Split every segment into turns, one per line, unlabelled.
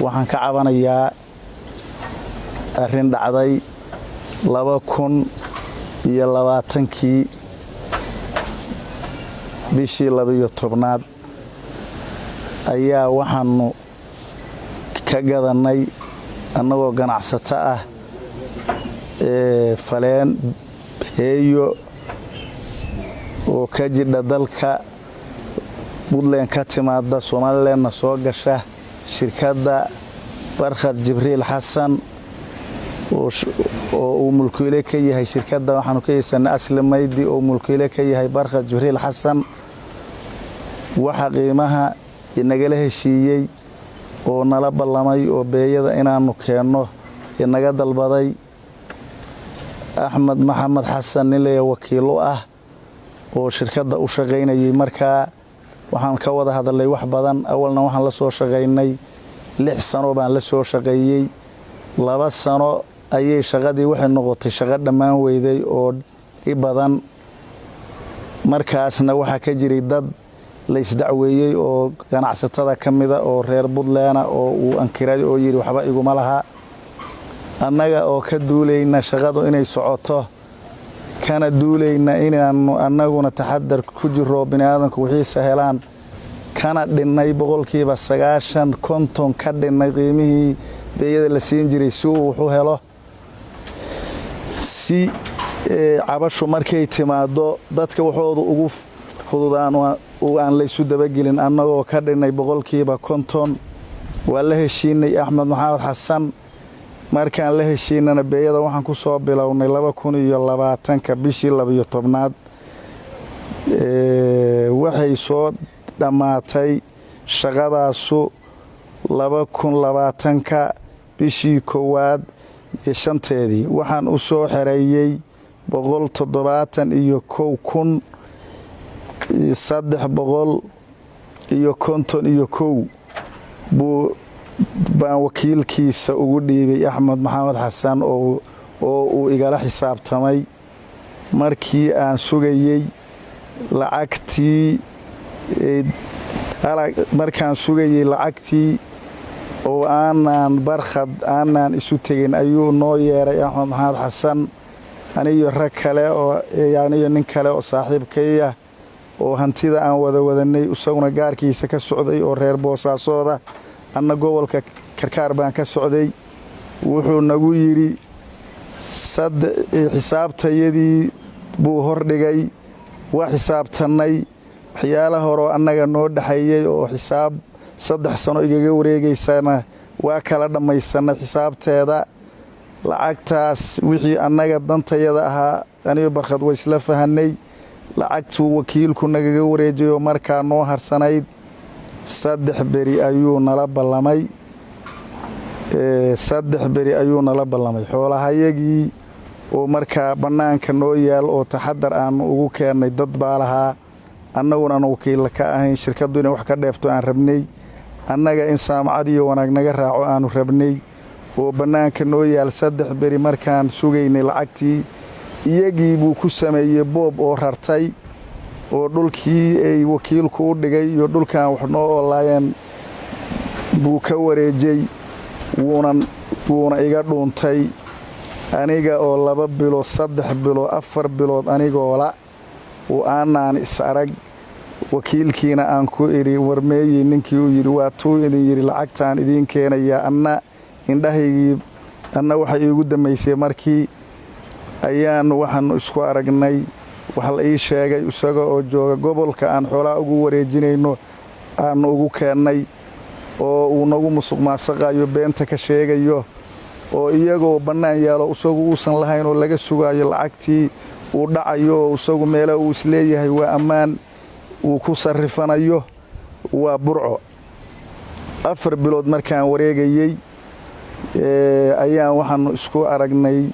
Waxaan ka cabanayaa arrin dhacday 2020-kii, bishii 12aad. Ayaa waxaanu ka gadannay, annagoo ganacsato ah, faleen heeyo oo ka jidha dalka Puntland, ka timaada Somalilandna soo gasha, shirkadda Barkhad Jibriil Xasan oo uu mulkiile ka yahay. Shirkadda waxaanu ka iibsanay Asli Maydi oo mulkiile ka yahay Barkhad Jibriil Xasan. Waxa qiimaha nagala heshiiyey oo nala ballamay oo beeyada inaannu keenno inaga dalbaday Axmed Maxamed Xasan, nin leeya wakiilo ah oo shirkadda u shaqaynayay. Markaa waxaan ka wada hadalnay wax badan. Awalna waxaan la soo shaqaynay 6 sano baan la soo shaqeeyey. 2 sano ayay shaqadii waxay noqotay shaqo dhammaan weyday oo dhib badan. Markaasna waxaa ka jiray dad laysdacweeyey oo ganacsatada ka mida oo reer Puntland oo uu ankiray oo yidhi waxba iguma laha. Annaga oo ka duulayna shaqadu inay socoto, kana duulayna inaannu annaguna taxadar ku jiro, biniaadanku wixiisa helaan, kana dhinnay 90%, 50 ka dhinnay qiimihii beeyada la siin jiray si uu wuxu helo, si cabashu markay timaado dadka waxooda ugu fududaan aan laysu dabagelin, annagoo ka dhinnay 50%, waa la heshiinay Axmed Maxamed Xasan. Markaan la heshiinana, beeyada waxaan ku soo bilownay 2020-ka, bishii 12aad. Waxay soo dhammaatay shaqadaasu 2020-ka, bishii koowaad iyo shanteedii. Waxaan u soo xereeyey 171,351 buu baan wakiilkiisa ugu dhiibay, Axmed Maxamed Xasan, oo uu igala xisaabtamay. Markii aan sugayey lacagtii, markaan sugayey lacagtii oo aanaan Barkhad aanaan isu tegin, ayuu noo yeeray Axmed Maxamed Xasan, aniyo rag kale oo aniyo nin kale oo saaxiibkaya oo hantida aan wada wadanay, isaguna gaarkiisa ka socday oo reer Boosaasooda, anna gobolka Karkaar baan ka socday. Wuxuu nagu yidhi, xisaabtayadii buu hordhigay. Waa xisaabtannay. Waxyaala horeo annaga noo dhexeeyey oo xisaab 3 sano igaga wareegaysana waa kala dhammaysanay xisaabteeda. Lacagtaas wixii annaga dantayada ahaa, anigo Barkhad way isla fahanay. Lacagtuu wakiilku nagaga wareejayoo markaa noo harsanayd, 3 beri ayuu nala ballamay. 3 beri ayuu nala ballamay. Xoolahayagii oo markaa bannaanka noo yaal oo taxadar aanu ugu keennay, dad baa lahaa, annaguna aan wakiilla ka ahayn, shirkaddu inay wax ka dheefto aan rabnay, annaga in saamcad iyo wanaag naga raaco aanu rabnay, oo bannaanka noo yaal, 3 beri markaan sugaynay lacagtii, iyagii buu ku sameeyey boob oo rartay oo dhulkii ay wakiilku u dhigay iyo dhulkan wax noo oolaayeen buu ka wareejay. Wuuna iga dhuuntay aniga oo 2 bilood, 3 bilood, 4 bilood anigoo la oo aanaan is arag. Wakiilkiina aan ku idhi, "Warmeeyey ninkii?" Uu yidhi, "Waa tuu idin yidhi lacagtaan idiin keenayaa." Anna indhahaygii anna waxay iigu dambaysay markii ayaanu waxaanu isku aragnay, wax la ii sheegay isaga oo jooga gobolka aan xoolaha ugu wareejinayno aanu ugu keennay, oo uu nagu musuq maasaqayo, beenta ka sheegayo, oo iyagoo bannaan yaalo isagu uusan lahayn oo laga sugaayo lacagtii uu dhacayo, oo isagu meela uu isleeyahay waa ammaan uu ku sarrifanayo, waa Burco. 4 bilood markaan wareegayey ayaan waxaanu isku aragnay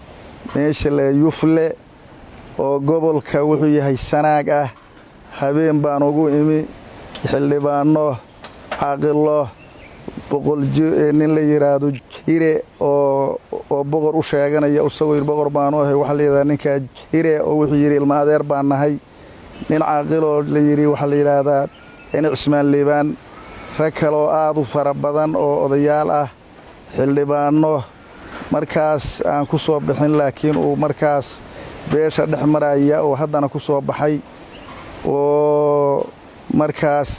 meesha le Yufle oo gobolka wuxuu yahay Sanaag ah. Habeen baan ugu imi, xildhibaano, caaqilo, boqol nin la yidhaahdo Jire oo boqor u sheeganaya, isagoo yidhi boqor baanu ahay. Waxaa la yidhahdaa ninkaa Jire, oo wuxuu yidhi ilma adeer baan nahay. Nin caaqiloo la yidhi waxaa la yidhaahdaa ina Cismaan Liibaan. Rag kaleoo aad u fara badan oo odayaal ah, xildhibaanno markaas aan ku soo bixin, laakiin uu markaas beesha dhex maraya oo haddana ku soo baxay, oo markaas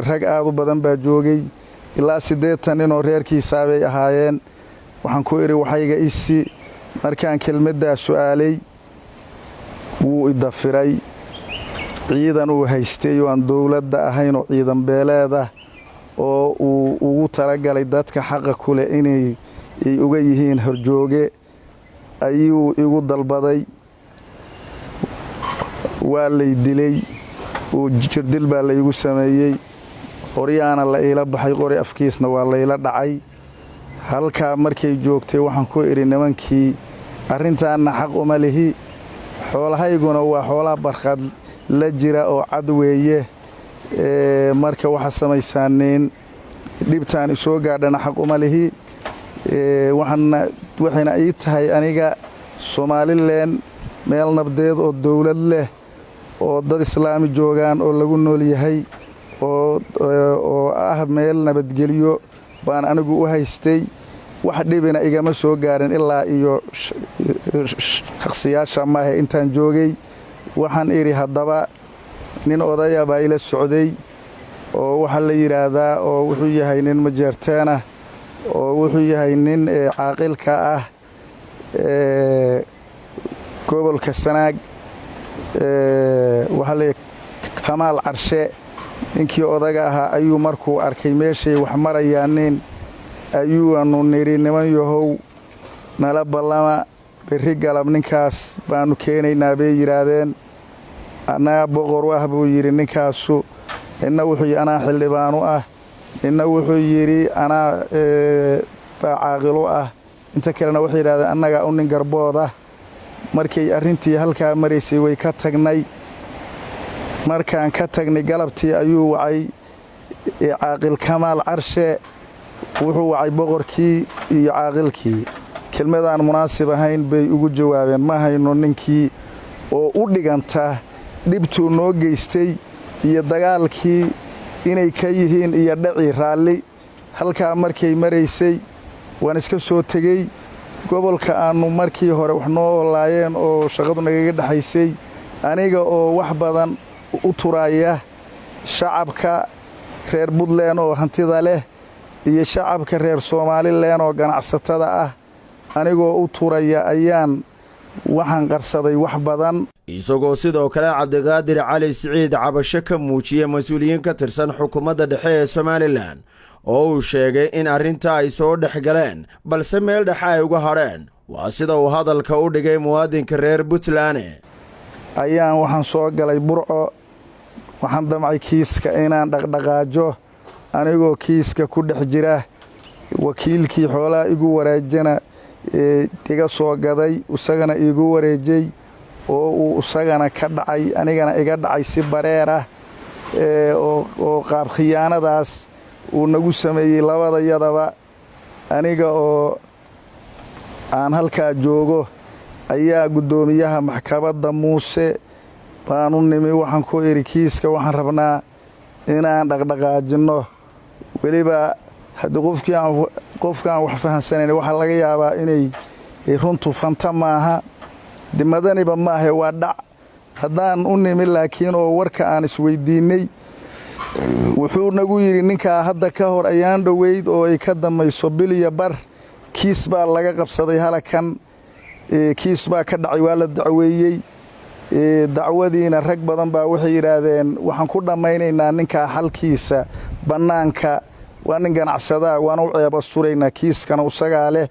rag aad u badan baa joogay. Ilaa 80 ninoo reerkiisaa bay ahaayeen. Waxaan ku idhi, "Waxayga isi." Markaan kelmaddaa su'aalay, wuu idafiray. Ciidan uu haystay oo aan dowladda ahayn oo ciidan beeleedah oo uu ugu talagalay dadka xaqa kuleh inay ay uga yihiin horjooge ayuu igu dalbaday. Waa lay dilay oo jirdil baa la igu sameeyey. Qoryaana la iila baxay, qori afkiisna waa layla dhacay. Halkaa markay joogtay, waxaan ku idhi nimankii, "Arrintaanna xaq uma lihi, xoolahayguna waa xoolaha barkhad la jira oo cad weeye. Marka waxaa samaysaaniin, dhibtaan isoo gaadhana xaq uma lihi. Waxayna ii tahay aniga Somaliland meel nabdeed oo dowlad leh oo dad islaami joogaan oo lagu nool yahay oo ah meel nabadgelyo baan anigu u haystay. Wax dhibina igama soo gaarin ilaa iyo shakhsiyaasha maahe intaan joogay." Waxaan idhi haddaba, nin odaya baa ila socday oo waxaa la yidhaahdaa oo wuxuu yahay nin majeerteenah oo wuxuu yahay nin caaqilka ah gobolka Sanaag, waxaa la Kamaal Carshe. Ninkii odaga ahaa ayuu markuu arkay meeshay wax marayaanin ayuanu nidhi, "Niman yahow, nala ballama berri galab, ninkaas baanu keenaynaa." Bay yidhaahdeen, "Annagaa boqor u ah," buu yidhi ninkaasu. Ninna wuxuu yidhi, "Anaa xildhibaanu ah." Ninna wuxuu yidhi, "Anaa baa caaqilu ah." Inta kalena waxay yidhahdeen, "Annagaa u nin garbood ah." Markay arrintii halkaa maraysay, way ka tagnay. Markaan ka tagnay, galabtii ayuu wacay caaqil Kamaal Carshe. Wuxuu wacay boqorkii iyo caaqilkii. Kelmadaan munaasib ahayn bay ugu jawaabeen, "Ma hayno ninkii," oo u dhiganta dhibtuu noo geystay iyo dagaalkii inay ka yihiin iyo dhacii raalli. Halkaa markay maraysay, waan iska soo tegey. Gobolka aannu markii hore wax noo oolaayeen oo shaqadu nagaga dhexaysay, aniga oo wax badan u turaya shacabka reer Puntland oo hantida leh iyo shacabka reer Somaliland oo ganacsatada ah, anigoo u turaya, ayaan waxaan qarsaday wax badan.
Isagoo sidoo kale Cabdiqaadir Cali Siciid cabasho ka muujiyey mas-uuliyiin ka tirsan xukuumadda dhexe ee Somaliland oo uu sheegay in arrinta ay soo dhex galeen, balse meel dhexe ay uga hadheen. Waa sida uu hadalka u dhigay muwaadinka reer Puntland.
Ayaan waxaan soo galay Burco. Waxaan damcay kiiska inaan dhaqdhaqaajo. Anigoo kiiska ku dhex jira, wakiilkii xoolaha igu wareejana iga soo gaday, isagana iigu wareejay oo uu isagana ka dhacay, anigana iga dhacay si bareer ah oo qaab khiyaanadaas uu nagu sameeyey labadayadaba. Aniga oo aan halkaa joogo ayaa guddoomiyaha maxkamadda Muuse baanu nimi. Waxaan ku idhi, "Kiiska waxaan rabnaa inaan dhaqdhaqaajinno." Weliba haddii qofkaan wax fahansanayn, waxaa laga yaabaa inay runtu fanta maaha, madaniba maahe, waa dhac. Haddaan u nimi laakiin oo warka aan isweydiinnay, wuxuu nagu yidhi, "Ninkaa hadda ka hor ayaan dhoweyd oo ay ka dammayso bil iyo bar kiis baa laga qabsaday halakan, kiis baa ka dhacay, waa la dacweeyey. Dacwadiina rag badan baa waxay yidhaahdeen, waxaan ku dhammaynaynaa ninkaa xalkiisa bannaanka, waa nin ganacsadaa, waana u ceeb asturaynaa, kiiskana isagaa leh.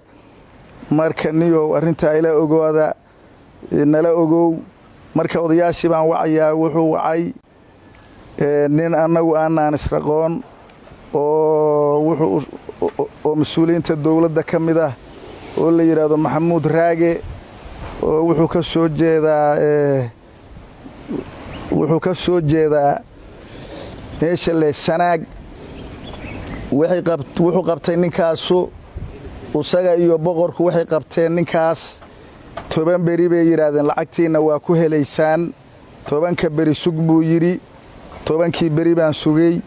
Marka niyow, arrintaa ila ogooda, nala ogow." Marka odayaashii baan wacayaa. Wuxuu wacay nin annagu aanaan israqoon oo wuxuu oo mas-uuliyiinta dowladda ka mid ah oo la yidhaahdo Maxamuud Raage, oo wuxuu ka soo jeedaa meesha le Sanaag. Wuxuu qabtay ninkaasu, isaga iyo boqorku waxay qabteen ninkaas 10 beri. Bay yidhaahdeen, "Lacagtiinna waa ku helaysaan, 10-ka beri sug," buu yidhi. 10-kii beri baan sugay.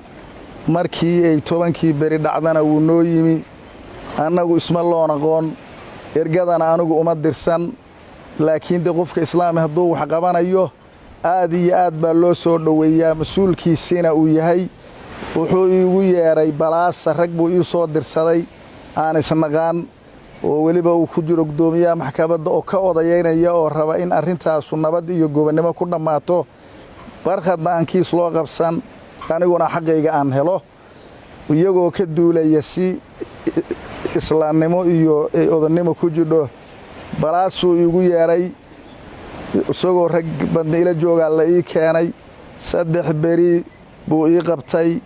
Markii ay 10kii beri dhacdana wuu noo yimi. Annagu isma loon aqoon, ergadana anigu uma dirsan, laakiin dee qofka islaami hadduu wax qabanayo aad iyo aad baa loo soo dhoweeyaa, mas-uulkiisiina uu yahay. Wuxuu iigu yeedhay balaasa, rag buu ii soo dirsaday aan isnaqaan, oo weliba uu ku jiro guddoomiyaha maxkamadda oo ka odayaynaya oo raba in arrintaasu nabad iyo gobonnimo ku dhammaato, Barkhadna aan kiis loo qabsan, aniguna xaqayga aan helo, iyagoo ka duulaya si islaamnimo iyo odannimo ku jidho. Balaasuu iigu yeedhay, isagoo rag badna ila joogaa la ii keenay. 3 beri buu ii qabtay.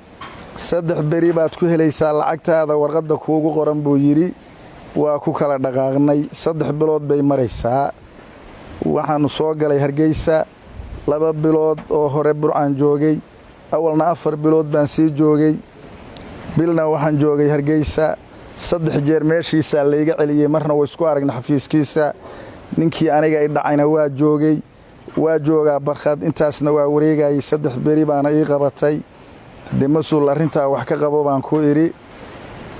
3 beri baad ku helaysaa lacagtaada warqadda kuugu qoran, buu yidhi. Waa ku kala dhaqaaqnay. 3 bilood bay maraysaa. Waxaannu soo galay Hargeysa. 2 bilood oo hore Burcaan joogay, awalna 4 bilood baan sii joogay, bilna waxaan joogay Hargeysa. 3 jeer meeshiisaa layga celiyey, marna waa isku aragna xafiiskiisa. Ninkii aniga i dhacayna waa joogay, waa joogaa Barkhad. Intaasna waa wareegayay. 3 beri baana ii qabatay. Haddee mas-uul, arrintaa wax ka qabo baan ku idhi.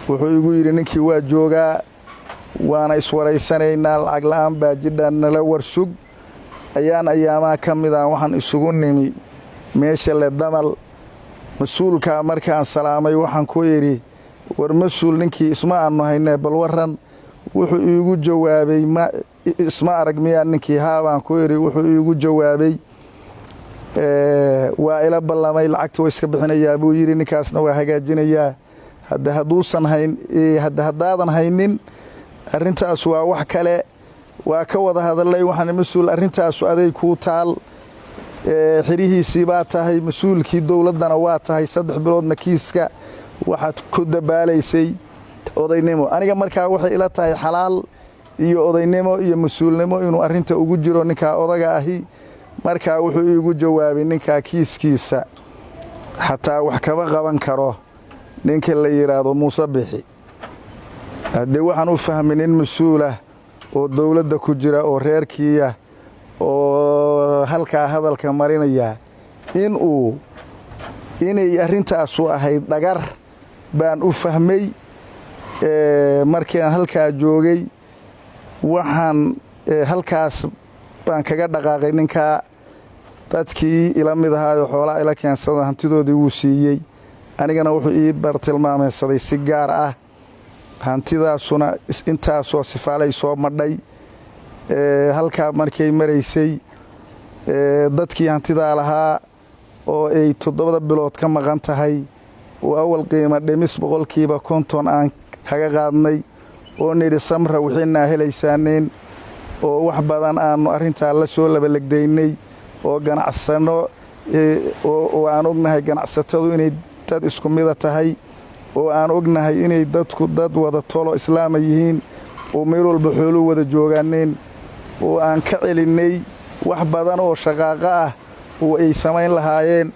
Wuxuu igu yidhi ninkii waa joogaa, waana iswaraysanaynaa, lacag la'aan baa jidha, nala warsug. Ayaan ayaamaha ka mid ah waxaan isugu nimi meesha le Damal. Mas-uulkaa markaan salaamay waxaan ku idhi, "War mas-uul, ninkii isma aanu haynee, bal waran." Wuxuu iigu jawaabay, "Ma isma arag miyaa ninkii?" "Haa," baan ku idhi. Wuxuu iigu jawaabay, "Waa ila ballamay, lacagta waa iska bixinayaa," buu yidhi, "ninkaasna waa hagaajinayaa." Hadde hadduusan hayn, hadde haddaadan haynin, arrintaas waa wax kale. Waa ka wada hadalay. Waxaan, "Mas-uul, arrintaasu aday kuu taal, xirihiisii baa tahay, mas-uulkii dowladdana waa tahay. 3 biloodna kiiska waxaad ku dabaalaysay odaynimo. Aniga markaa waxay ila tahay xalaal iyo odaynimo iyo mas-uulnimo inuu arrinta ugu jiro ninkaa odaga ahi." Markaa wuxuu iigu jawaabay, ninkaa kiiskiisa xataa wax kama qaban karo ninka la yidhaahdo Muuse Bixi. Haddee waxaan u fahmay nin mas-uulah oo dowladda ku jira oo reerkiiya oo halkaa hadalka marinaya inuu inay arrintaasu ahayd dhagar baan u fahmay. Markiiaan halkaa joogay, waxaan halkaas baan kaga dhaqaaqay ninkaa. Dadkii ila mid ahaayoo xoolaha ila keensada hantidoodii wuu siiyey, anigana wuxuu ii bartilmaameysaday si gaar ah. Hantidaasuna intaasoo sifaalay soo madhay. Halkaa markay maraysay, dadkii hantidaa lahaa oo ay 7da bilood ka maqan tahay, oo awal qiimo dhimis 50% aan kaga qaadnay oo nidhi samra wixiinaa helaysaaneen, oo wax badan aanu arrintaa la soo labalegdaynay, oo ganacsano, oo aan ognahay ganacsatadu inay dad isku mida tahay, oo aan ognahay inay dadku dad wada tolo islaama yihiin, oo meel walba xooluu wada joogaaneen, oo aan ka celinnay wax badan oo shaqaaqo ah oo ay samayn lahaayeen.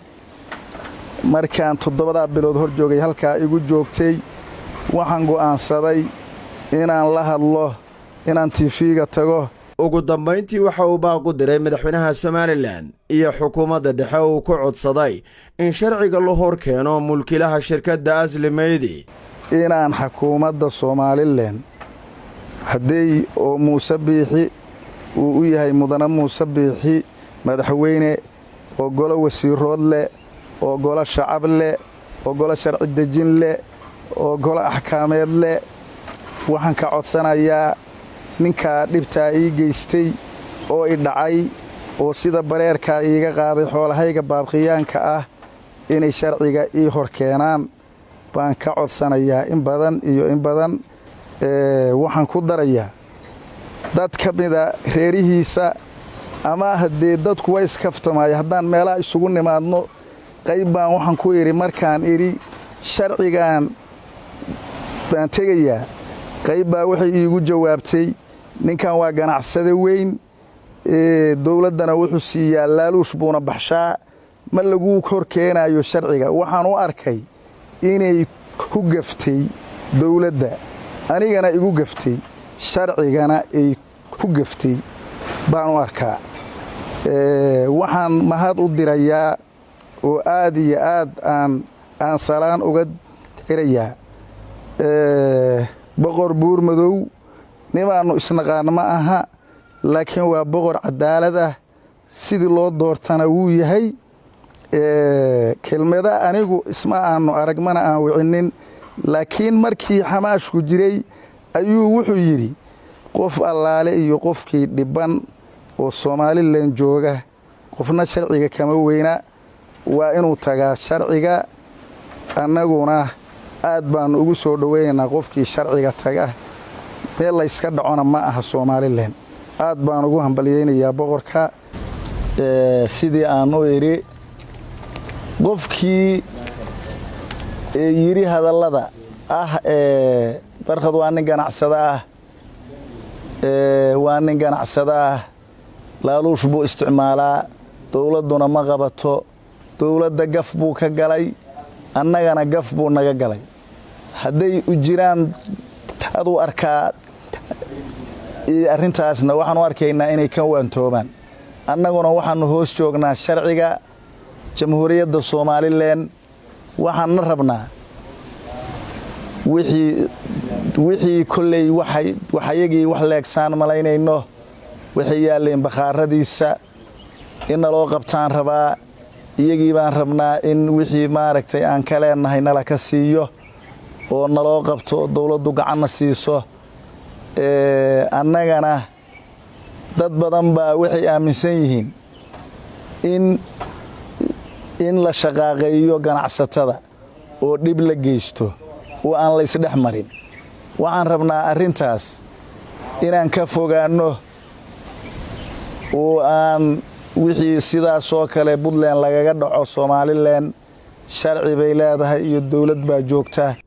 Markaan 7daa bilood hor joogay, halkaa igu joogtay, waxaan go'aansaday inaan la hadlo, inaan TV-ga tago.
Ugu dambayntii waxa uu baaqu diray madaxweynaha Somalilan iyo xukuumadda dhexe uu ku codsaday in sharciga la hor keeno mulkilaha shirkadda Asli Maydi.
Inaan xukuumadda Somalilan, hadday oo Muuse Biixi uu u yahay, mudane Muuse Biixi madaxweyne, oo golo wasiirood leh, oo golo shacab leh, oo golo sharci dejin leh, oo golo axkaameed leh, waxaan ka codsanayaa ninkaa dhibtaa ii geystay oo i dhacay oo sida bareerkaa iiga qaaday xoolahayga baabkhiyaanka ah inay sharciga ii hor keenaan baan ka codsanayaa in badan iyo in badan. Waxaan ku darayaa dad ka mida reerihiisa, ama haddee dadku waa iskaftamaya, haddaan meelaha isugu nimaadno, qayb baan waxaan ku idhi, markaan idhi sharcigan baan tegayaa, qayb baa waxay iigu jawaabtay, "Ninkan waa ganacsade weyn, dowladdana wuxuu siiyaa laaluush buuna baxshaa, ma laguu hor keenaayo sharciga." Waxaan u arkay inay ku gaftay dowladda, anigana igu gaftay, sharcigana ay ku gaftay baan u arkaa. Waxaan mahad u dirayaa oo aad iyo aad aan aan salaan uga dirayaa. Boqor Buurmadow nimaannu isnaqaan ma aha, laakiin waa boqor cadaalad ah, sidii loo doortana wuu yahay. Kelmada anigu isma aanu arag, mana aan wicinin, laakiin markii xamaashku jiray ayuu wuxuu yidhi: qof allaale iyo qofkii dhibban oo Somalilan jooga, qofna sharciga kama weyna, waa inuu tagaa sharciga. Annaguna aad baannu ugu soo dhoweynaynaa qofkii sharciga taga. Meel layska dhacona ma aha Somalilan. Aad baan ugu hambalyaynayaa boqorka. Sidii aan u idhi, qofkii yidhi hadallada ah ee Barkhad waa nin ganacsada ah, waa nin ganacsada ah, laaluush buu isticmaalaa, dowladduna ma qabato, dowladda gaf buu ka galay, annagana gaf buu naga galay. Hadday u jiraan aduu arkaa arrintaasna, waxaan u arkaynaa inay ka waantoobaan. Annaguna waxaannu hoos joognaa sharciga Jamhuuriyadda Somalilan. Waxaan na rabnaa wixii kolley waxayagii wax leegsaan malaynayno, waxay yaalleen bakhaaradiisa in naloo qabtaan rabaa. Iyagii baan rabnaa in wixii maaragtay aan ka leenahay nala ka siiyo oo naloo qabto oo dowladdu gacanna siiso. Annagana dad badan baa waxay aaminsan yihiin in la shaqaaqeeyo ganacsatada oo dhib la geysto oo aan la isdhex marin. Waxaan rabnaa arrintaas inaan ka fogaanno oo aan wixii sidaasoo kale Puntland lagaga dhaco. Somalilan sharci bay leedahay iyo dowlad baa joogta.